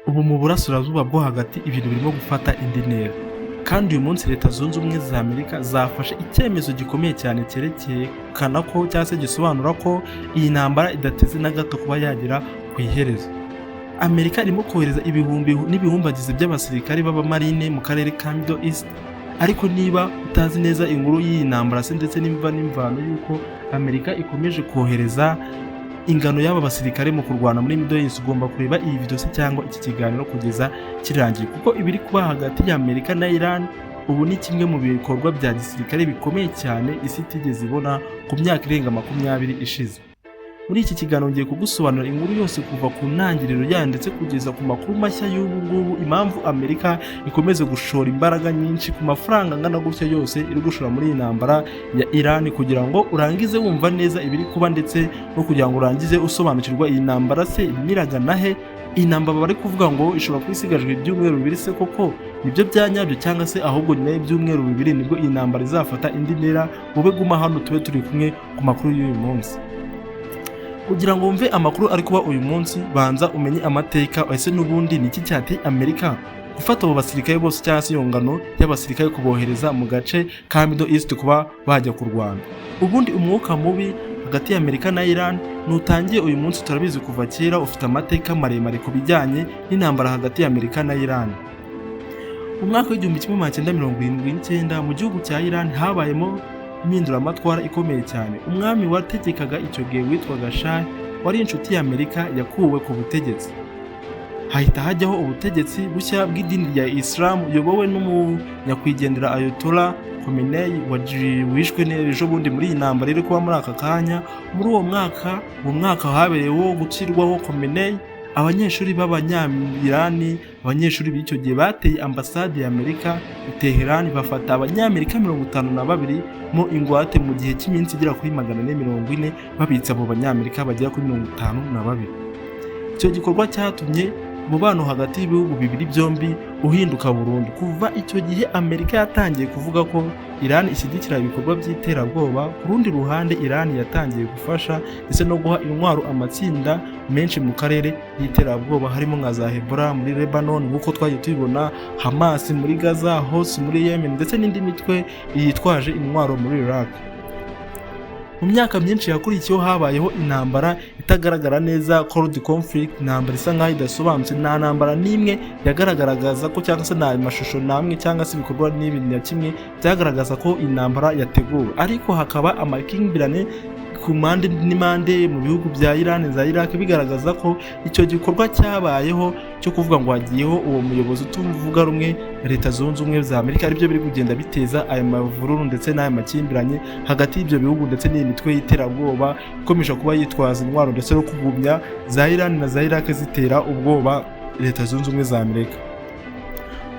Ubu mu Burasirazuba bwo Hagati ibintu birimo gufata indi ntera, kandi uyu munsi Leta Zunze Ubumwe za Amerika zafashe icyemezo gikomeye cyane cyerekana ko, cyangwa se gisobanura ko, iyi ntambara idateze na gato kuba yagera ku iherezo. Amerika irimo kohereza ibihumbi n'ibihumbagizi by'abasirikari b'abamarine mu karere ka Middle East. Ariko niba utazi neza inkuru y'iyi ntambara se, ndetse n'imva n'imvano y'uko Amerika ikomeje kohereza ingano y'aba basirikare mu kurwana muri Middle East, ugomba kureba iyi video se cyangwa iki kiganiro kugeza kirangiye, kuko ibiri kuba hagati ya Amerika na Iran ubu ni kimwe mu bikorwa bya gisirikare bikomeye cyane isi itigeze ibona ku myaka irenga 20 ishize. Muri iki kiganiro ngiye kugusobanurira inkuru yose kuva ku ntangiriro yayo ndetse kugeza ku makuru mashya y'ubu ngubu, impamvu Amerika ikomeza gushora imbaraga nyinshi ku mafaranga angana gutya yose iri gushora muri iyi ntambara ya Iran, kugira ngo urangize wumva neza ibiri kuba, ndetse no kugira ngo urangize usobanukirwa iyi ntambara se iragana he. Iyi ntambara bari kuvuga ngo ishobora kuba isigajwe ibyumweru 2 se, koko nibyo bya nyabyo, cyangwa se ahubwo nyuma y'ibyumweru 2 nibwo iyi ntambara izafata indi ntera? Wowe guma hano tube turi kumwe ku makuru y'uyu munsi. Kugira ngo wumve amakuru ari kuba uyu munsi, banza umenye amateka. Ese n'ubundi ni iki cyateye Amerika gufata abo basirikare bose, cyangwa se iyo ngano y'abasirikare, kubohereza mu gace ka Middle East kuba bajya kurwana? Ubundi umwuka mubi hagati ya Amerika na Iran ntutangiye uyu munsi, turabizi kuva kera, ufite amateka maremare ku bijyanye n'intambara hagati ya Amerika na Iran. Mu mwaka w'1979 mu gihugu cya Iran habayemo impinduramatwara ikomeye cyane. Umwami wategekaga icyo gihe witwaga Shah, wari inshuti ya Amerika, yakuwe ku butegetsi, hahita hajyaho ubutegetsi bushya bw'idini rya Islam uyobowe n'umunyakwigendera Ayatollah Khomeini, wishwe ejo bundi muri iyi ntambara iri kuba muri aka kanya. Muri uwo mwaka, mu mwaka habereyeho gushyirwaho Khomeini, abanyeshuri b'Abanyayirani, abanyeshuri b'icyo gihe, bateye ambasade ya Amerika i Teherani, bafata Abanyamerika 52 mo ingwate mu gihe cy'iminsi igera kuri 440, babitse abo Banyamerika bagera kuri 52. Icyo gikorwa cyatumye umubano hagati y'ibihugu bibiri byombi uhinduka burundu. Kuva icyo gihe Amerika yatangiye kuvuga ko Iran ishyigikira ibikorwa by'iterabwoba. Ku rundi ruhande, Iran yatangiye gufasha ndetse no guha intwaro amatsinda menshi mu karere y'iterabwoba, harimo nka za Hezbollah muri Lebanon nk'uko twagiye tubibona, Hamas muri Gaza, Houthi muri Yemen, ndetse n'indi mitwe yitwaje intwaro muri Iraq. Mu myaka myinshi yakurikiyeho habayeho intambara itagaragara neza, cold conflict, intambara isa nkaho idasobanutse. Nta ntambara n'imwe yagaragaraga ko, cyangwa se nta mashusho n'amwe cyangwa se ibikorwa n'ibi na kimwe byagaragaza ko intambara yateguwe, ariko hakaba amakimbirane ku mpande n'impande mu bihugu bya Iran, za Iraq, bigaragaza ko icyo gikorwa cyabayeho cyo kuvuga ngo hagiyeho uwo muyobozi utuvuga rumwe na Leta Zunze Ubumwe za Amerika, aribyo biri kugenda biteza aya mavururu ndetse n'aya makimbirane hagati y'ibyo bihugu, ndetse n'iyi mitwe y'iterabwoba ikomeje kuba yitwaza intwaro ndetse no kugumya za Iran na za Iraq zitera ubwoba Leta Zunze Ubumwe za Amerika.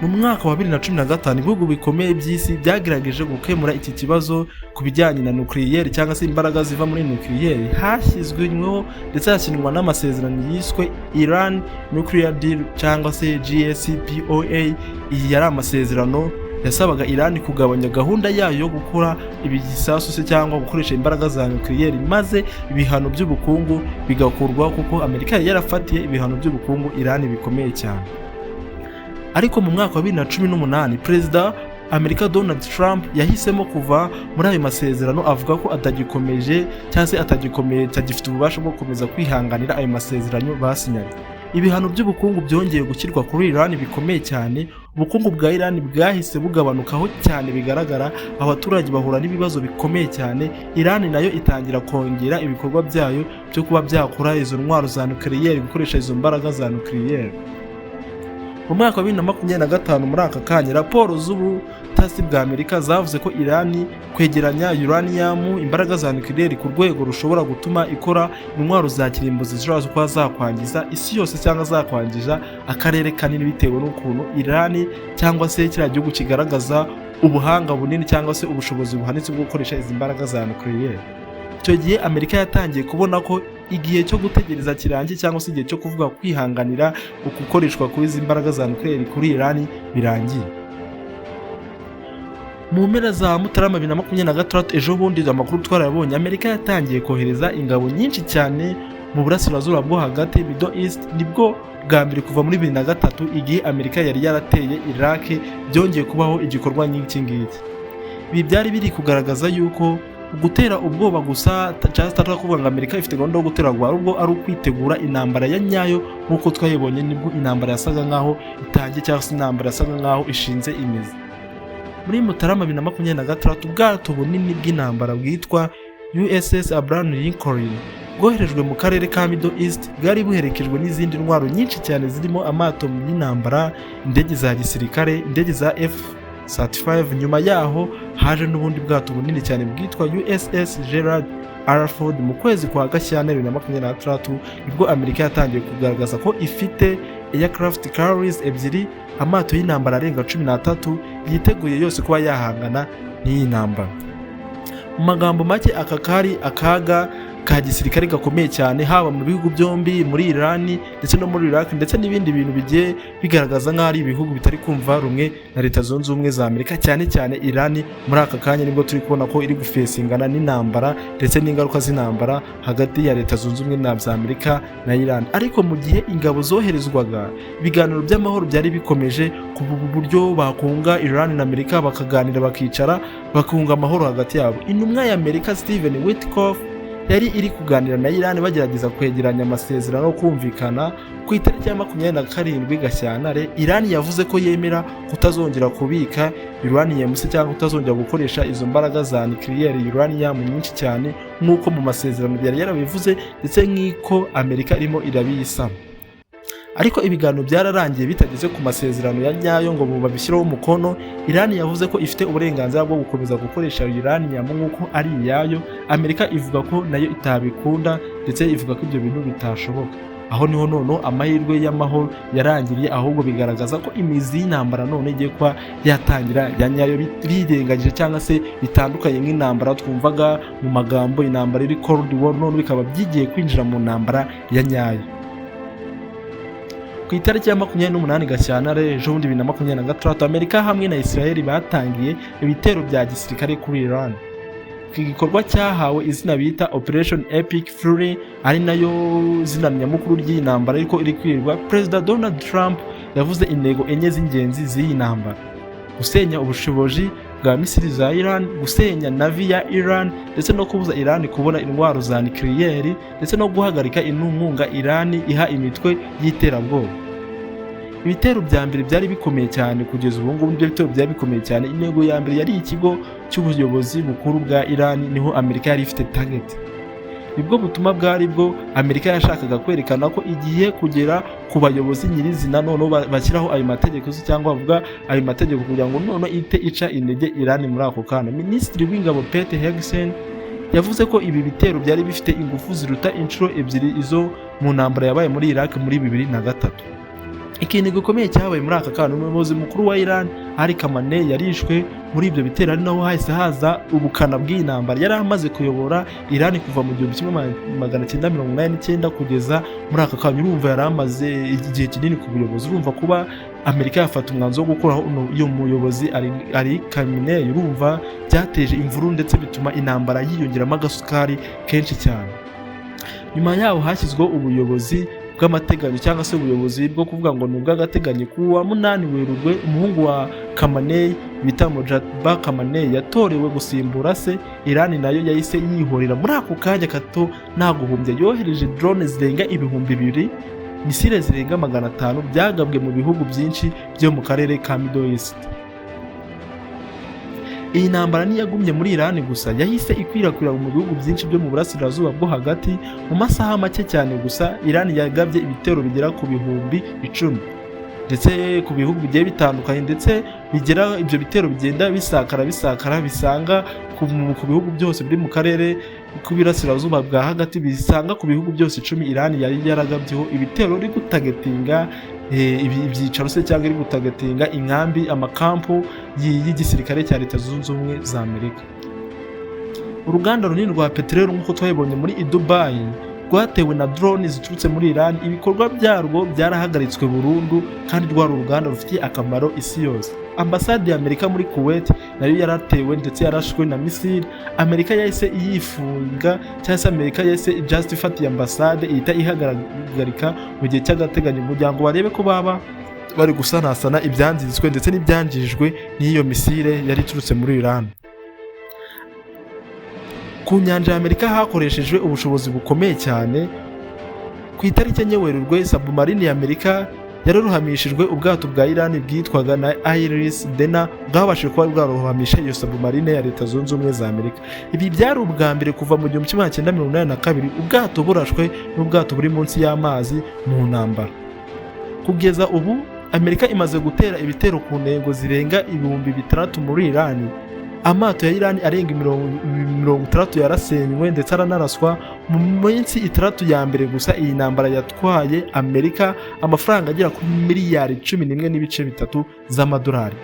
Mu mwaka wa 2015 ibihugu bikomeye by'isi byagerageje gukemura iki kibazo ku bijyanye na nucléaire, cyangwa se imbaraga ziva muri nucléaire. Hashyizweho ndetse hasinywa n'amasezerano yiswe Iran Nuclear Deal cyangwa se JCPOA. Iyi yari amasezerano yasabaga Iran kugabanya gahunda yayo yo gukora ibisasu se cyangwa gukoresha imbaraga za nucléaire, maze ibihano by'ubukungu bigakurwaho, kuko Amerika yari yarafatiye ibihano by'ubukungu Iran bikomeye cyane. Ariko mu mwaka wa 2018 Perezida Amerika Donald Trump yahisemo kuva muri ayo masezerano, avuga ko atagikomeje cyangwa se atagikomeye, atagifite ububasha bwo gukomeza kwihanganira ayo masezerano basinyanye. Ibihano by'ubukungu byongeye gushyirwa kuri Iran bikomeye cyane. Ubukungu bwa Iran bwahise bugabanukaho cyane bigaragara, abaturage bahura n'ibibazo bikomeye cyane. Iran nayo itangira kongera ibikorwa byayo byo kuba byakora izo ntwaro za nucléaire, gukoresha izo mbaraga za nucléaire. Mu mwaka wa 2025, muri aka kanya, raporo z'ubutasi bwa Amerika zavuze ko Irani kwegeranya uranium, imbaraga za nucléaire, ku rwego rushobora gutuma ikora intwaro za kirimbuzi zishobora kuba zakwangiza isi yose cyangwa zakwangiza akarere kanini, bitewe n'ukuntu Irani cyangwa se kiriya gihugu kigaragaza ubuhanga bunini cyangwa se ubushobozi buhanitse bwo gukoresha izi mbaraga za nucléaire. Icyo gihe Amerika yatangiye kubona ko igihe cyo gutegereza kirangiye, cyangwa se igihe cyo kuvuga kwihanganira gukoreshwa kuri izi mbaraga za nucléaire kuri Irani birangiye. Mu mpera za Mutarama 2026, ejo bundi, amakuru twarayabonye, Amerika yatangiye kohereza ingabo nyinshi cyane. mu Burasirazuba bwo Hagati, Middle East. Nibwo bwa mbere kuva muri 2003, igihe Amerika yari yarateye Iraq, byongeye kubaho igikorwa nk'iki ngiki. Ibi byari biri kugaragaza yuko gutera ubwoba gusa, cyangwa se kuvuga ngo Amerika ifite gahunda yo gutera ubwoba, ahubwo ari ukwitegura intambara ya nyayo. Nk'uko twayibonye, nibwo intambara yasaga nkaho itangiye, cyangwa se intambara yasaga nkaho ishinze imizi. Muri Mutarama 2026, ubwato bunini bw'intambara bwitwa USS Abraham Lincoln bwoherejwe mu karere ka Middle East. Bwari buherekejwe n'izindi ntwaro nyinshi cyane, zirimo amato y'intambara, indege za gisirikare, indege za F-35. Nyuma yaho haje n'ubundi bwato bunini cyane bwitwa USS Gerald R. Ford mu kwezi kwa Gashyantare 2026. Nibwo Amerika yatangiye kugaragaza ko ifite aircraft carriers ebyiri, amato y'intambara arenga 13 yiteguye yose kuba yahangana n'iyi ntambara. Mu magambo make, aka kari akaga ka gisirikare gakomeye cyane, haba mu bihugu byombi, muri Iran ndetse no muri Iraq, ndetse n'ibindi bintu bigiye bigaragaza nk'aho ari ibihugu bitari kumva rumwe na Leta Zunze Ubumwe za Amerika, cyane cyane Iran. Muri aka kanya nibwo turi kubona ko iri gufacingana n'intambara ndetse n'ingaruka z'intambara hagati ya Leta Zunze Ubumwe za Amerika na Iran. Ariko mu gihe ingabo zoherezwaga, ibiganiro by'amahoro byari bikomeje ku buryo bakunga Iran na Amerika, bakaganira, bakicara, bakunga amahoro hagati yabo. Intumwa ya Amerika Steven Witkoff yari iri kuganira na Iran, bagerageza kwegeranya amasezerano yo kumvikana. Ku itariki ya 27 Gashyantare, Iran yavuze ko yemera kutazongera kubika uranium se, cyangwa kutazongera gukoresha izo mbaraga za nuclear uranium nyinshi cyane, nk'uko mu masezerano yari yarabivuze, ndetse nk'uko Amerika irimo irabiyisaba. Ariko ibiganiro byararangiye bitageze ku masezerano ya nyayo ngo babishyireho umukono. Iran yavuze ko ifite uburenganzira bwo gukomeza gukoresha uranium nk'uko ari iyayo. Amerika ivuga ko nayo itabikunda, ndetse ivuga ko ibyo bintu bitashoboka. Aho niho noneho amahirwe y'amahoro yarangiriye, ahubwo bigaragaza ko imizi y'intambara none igiye kuba yatangira ya nyayo, birengagije cyangwa se bitandukanye nk'intambara twumvaga mu magambo, intambara iri Cold War, none bikaba byigiye kwinjira mu ntambara ya nyayo. Ku itariki ya 28 Gashyantare, ejo bundi, 2026, Amerika hamwe na Israel batangiye ibitero bya gisirikare kuri Iran. Iki gikorwa cyahawe izina bita Operation Epic Fury, ari nayo zina nyamukuru ry'iyi ntambara ariko iri kwirwa. Perezida Donald Trump yavuze intego enye z'ingenzi z'iyi ntambara: gusenya ubushobozi bwa missile za Iran, gusenya navy ya Iran, ndetse no kubuza Iran kubona intwaro za nucléaire, ndetse no guhagarika inkunga Iran iha imitwe y'iterabwoba. Ibitero bya mbere byari bikomeye cyane kugeza ubu ngubu, nibyo bitero byari bikomeye cyane. Intego ya mbere yari ikigo cy'ubuyobozi bukuru bwa Iran, niho Amerika yari ifite target. Nibwo butumwa bwari bwo Amerika yashakaga kwerekana ko igiye kugera ku bayobozi nyirizina, noneho bashyiraho ayo mategeko se, cyangwa bavuga ayo mategeko kugira ngo noneho ite ica intege Iran muri ako kanya. Minisitiri w'ingabo Pete Hegseth yavuze ko ibi bitero byari bifite ingufu ziruta inshuro ebyiri izo mu ntambara yabaye muri Iraq muri 2003. Ikintu gikomeye cyabaye muri aka kanya, umuyobozi mukuru wa Iran Ali Khamenei yarishwe muri ibyo bitero, ari naho hahise haza ubukana bw'iyi ntambara. Yari amaze kuyobora Iran kuva mu 1989 kugeza muri aka kanya. Urumva yari amaze igihe kinini ku buyobozi. Urumva kuba Amerika yafata umwanzuro wo gukuraho uyu muyobozi Ali Khamenei, urumva byateje imvururu, ndetse bituma intambara yiyongeramo agasukari kenshi cyane. Nyuma yaho hashyizweho ubuyobozi bw'amateganyo, cyangwa se ubuyobozi bwo kuvuga ngo ni ubw'agateganyo. Ku wa 8 Werurwe, umuhungu wa Khamenei bita Mojtaba Khamenei yatorewe gusimbura se. Iran nayo yahise yihorera muri ako kanya gato nta guhumbya. Yohereje drone zirenga 2000, missile zirenga 500, byagabwe mu bihugu byinshi byo mu karere ka Middle East. Iyi ntambara ntiyagumye muri Iran gusa, yahise ikwirakwira mu bihugu byinshi byo mu Burasirazuba bwo Hagati. Mu masaha make cyane gusa, Iran yagabye ibitero bigera ku 10,000, ndetse ku bihugu bigiye bitandukanye, ndetse bigera ibyo bitero bigenda bisakara bisakara, bisanga ku bihugu byose biri mu karere k'Ibirasirazuba bwa Hagati, bisanga ku bihugu byose 10 Iran yari yaragabyeho ibitero, iri gutargetinga ibyicaro se, cyangwa iri gutargetinga inkambi, amakampu y'igisirikare cya Leta Zunze Ubumwe za Amerika. Uruganda runini rwa peteroli, nk'uko twabibonye muri Dubai, rwatewe na drone ziturutse muri Iran. Ibikorwa byarwo byarahagaritswe burundu, kandi rwari uruganda rufitiye akamaro isi yose. Ambasade ya Amerika muri Kuwait nayo yaratewe ndetse yarashwe na missile. Amerika yahise iyifunga, cyangwa se Amerika yahise just ifatiye ambasade, ihita ihagarika mu gihe cy'agateganyo kugira ngo barebe ko baba bari gusanasana ibyangizwe ndetse n'ibyangijwe n'iyo missile yari iturutse muri Iran. Ku nyanja ya Amerika hakoreshejwe ubushobozi bukomeye cyane. Ku itariki 4 Werurwe, submarine ya Amerika yarohamishijwe ubwato bwa Iran bwitwaga na Iris Dena, bwabashije kuba bwarohamisha iyo submarine ya Leta Zunze Ubumwe za Amerika. Ibi byari ubwa mbere kuva mu 1982 ubwato burashwe n'ubwato buri munsi y'amazi mu ntambara. Kugeza ubu Amerika imaze gutera ibitero ku ntego zirenga 6000 muri Iran. Amato ya Iran arenga 60 yarasenywe ndetse aranaraswa mu minsi 6 ya mbere gusa. Iyi ntambara yatwaye Amerika amafaranga agera kuri miliyari 11.3 z'amadolari,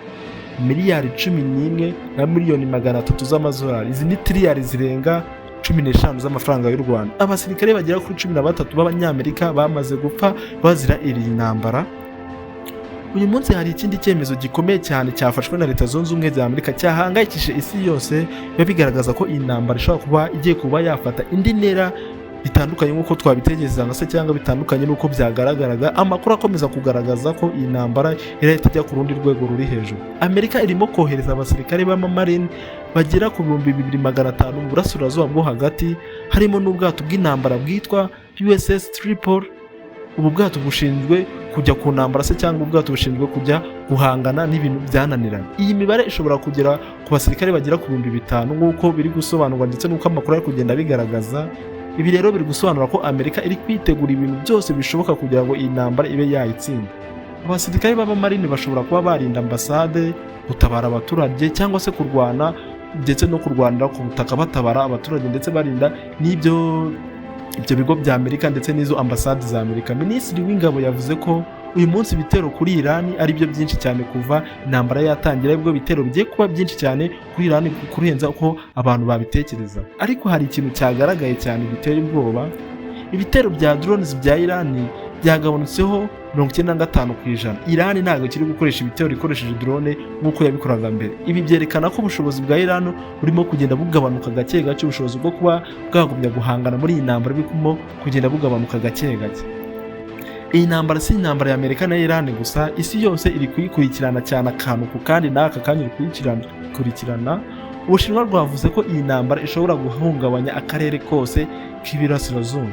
miliyari 11 na miliyoni 300 z'amadolari. Izi ni tiriyari zirenga 15 z'amafaranga y'u Rwanda. Abasirikare bagera kuri 13 b'Abanyamerika bamaze gupfa bazira iri ntambara. Uyu munsi hari ikindi cyemezo gikomeye cyane cyafashwe na Leta Zunze Ubumwe za Amerika cyahangayikishije isi yose. Biba bigaragaza ko iyi ntambara ishobora kuba igiye kuba yafata indi ntera bitandukanye nk'uko twabitekerezaga se, cyangwa bitandukanye n'uko byagaragaraga. Amakuru akomeza kugaragaza ko iyi ntambara irahita ijya ku rundi rwego ruri hejuru. Amerika irimo kohereza abasirikare b'amamarine bagera ku 2500 mu Burasirazuba bwo Hagati, harimo n'ubwato bw'intambara bwitwa USS Tripoli. Ubu bwato bushinzwe kujya ku ntambara se, cyangwa ubwato bushinzwe kujya guhangana n'ibintu byananiranye. Iyi mibare ishobora kugera ku basirikare bagera ku 5000 nk'uko biri gusobanurwa ndetse n'uko amakuru ari kugenda abigaragaza. Ibi rero biri gusobanura ko Amerika iri kwitegura ibintu byose bishoboka kugira ngo iyi ntambara ibe yayitsinda. Abasirikare b'abamarine bashobora kuba barinda ambasade, gutabara abaturage, cyangwa se kurwana ndetse no kurwanira ku butaka, batabara abaturage ndetse barinda n'ibyo ibyo bigo bya Amerika ndetse n'izo ambasade za Amerika. Minisitiri w'ingabo yavuze ko uyu munsi ibitero kuri Irani ari byo byinshi cyane kuva intambara yatangira, aribwo bitero bigiye kuba byinshi cyane kuri Irani kurenza uko abantu babitekereza. Ariko hari ikintu cyagaragaye cyane giteye ubwoba: ibitero bya drones bya Irani byagabanutseho 95%. Irani ntabwo ikiri gukoresha ibitero ikoresheje drone nk'uko yabikoraga mbere. Ibi byerekana ko ubushobozi bwa Iran burimo kugenda bugabanuka gake gake, ubushobozi bwo kuba bwagumya guhangana muri iyi ntambara burimo kugenda bugabanuka gake gake. Iyi ntambara si intambara ya Amerika na Iran gusa, isi yose iri kuyikurikirana cyane akantu ku kandi, n'aka kanya iri kuyikurikirana. Ubushinwa rwavuze ko iyi ntambara ishobora guhungabanya akarere kose k'Ibirasirazuba.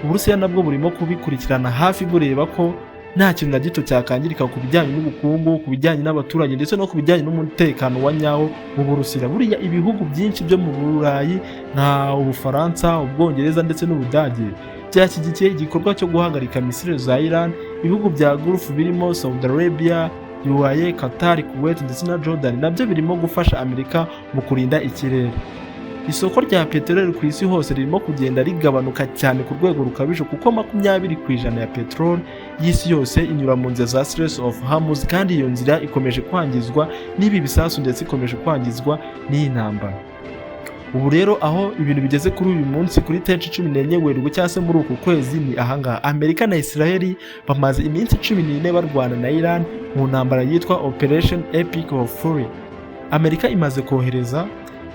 Uburusiya nabwo burimo kubikurikirana hafi, bureba ko nta kintu na gito cyakangirika ku bijyanye n'ubukungu, ku bijyanye n'abaturage, ndetse no ku bijyanye n'umutekano wa nyawo w'Uburusiya. Buriya ibihugu byinshi byo mu Burayi nka Ubufaransa, Ubwongereza ndetse n'Ubudage byashyigikiye igikorwa cyo guhagarika missile za Iran. Ibihugu bya Gulf birimo Saudi Arabia, UAE, Qatar, Kuwait ndetse na Jordan nabyo birimo gufasha Amerika mu kurinda ikirere. Isoko rya peteroli ku isi hose ririmo kugenda rigabanuka cyane ku rwego rukabije, kuko 20% ya peteroli y'isi yose inyura mu nzira za Strait of Hormuz, kandi iyo nzira ikomeje kwangizwa n'ibi bisasu ndetse ikomeje kwangizwa n'iyi ntambara. Ubu rero aho ibintu bigeze kuri uyu munsi, kuri tariki 14 Werurwe, cyangwa se muri uku kwezi, ni ahangaha: Amerika na Israel bamaze iminsi 14 barwana na Iran mu ntambara yitwa Operation Epic of Fury. Amerika imaze kohereza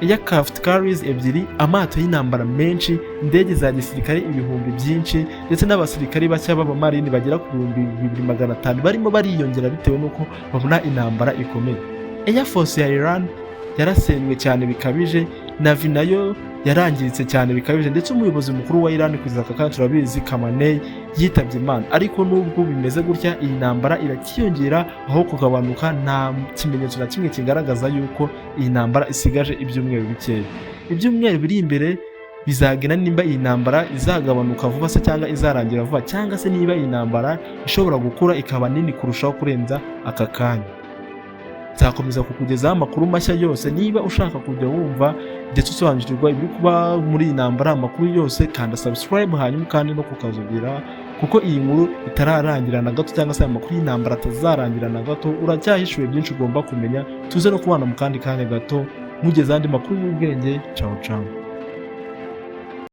aircraft carriers ebyiri, amato y'intambara menshi, indege za gisirikare ibihumbi byinshi, ndetse n'abasirikare bashya b'abamarini bagera ku 2500 barimo bariyongera bitewe n'uko babona intambara ikomeye. Air Force ya Iran yarasenywe cyane bikabije, Navy nayo yarangiritse cyane bikabije, ndetse umuyobozi mukuru wa Iran kugeza aka kanya turabizi, Khamenei, yitabye Imana. Ariko nubwo bimeze gutya, iyi ntambara irakiyongera aho kugabanuka. Nta kimenyetso na kimwe kigaragaza yuko iyi ntambara isigaje ibyumweru bikeya. Ibyumweru biri imbere bizagena nimba iyi ntambara izagabanuka vuba se, cyangwa izarangira vuba, cyangwa se niba iyi ntambara ishobora gukura ikaba nini kurushaho kurenza aka kanya. Nzakomeza kukugezaho amakuru mashya yose. Niba ushaka kujya wumva ndetse usobanukirwa ibiri kuba muri iyi ntambara, amakuru yose, kanda subscribe hanyuma kandi no kukazugira, kuko iyi nkuru itararangira na gato, cyangwa se aya makuru y'intambara atazarangira na gato. Uracyahishuwe byinshi ugomba kumenya. Tuze no kubana mu kandi kanya gato nkugeza andi makuru y'ubwenge. Ciao ciao.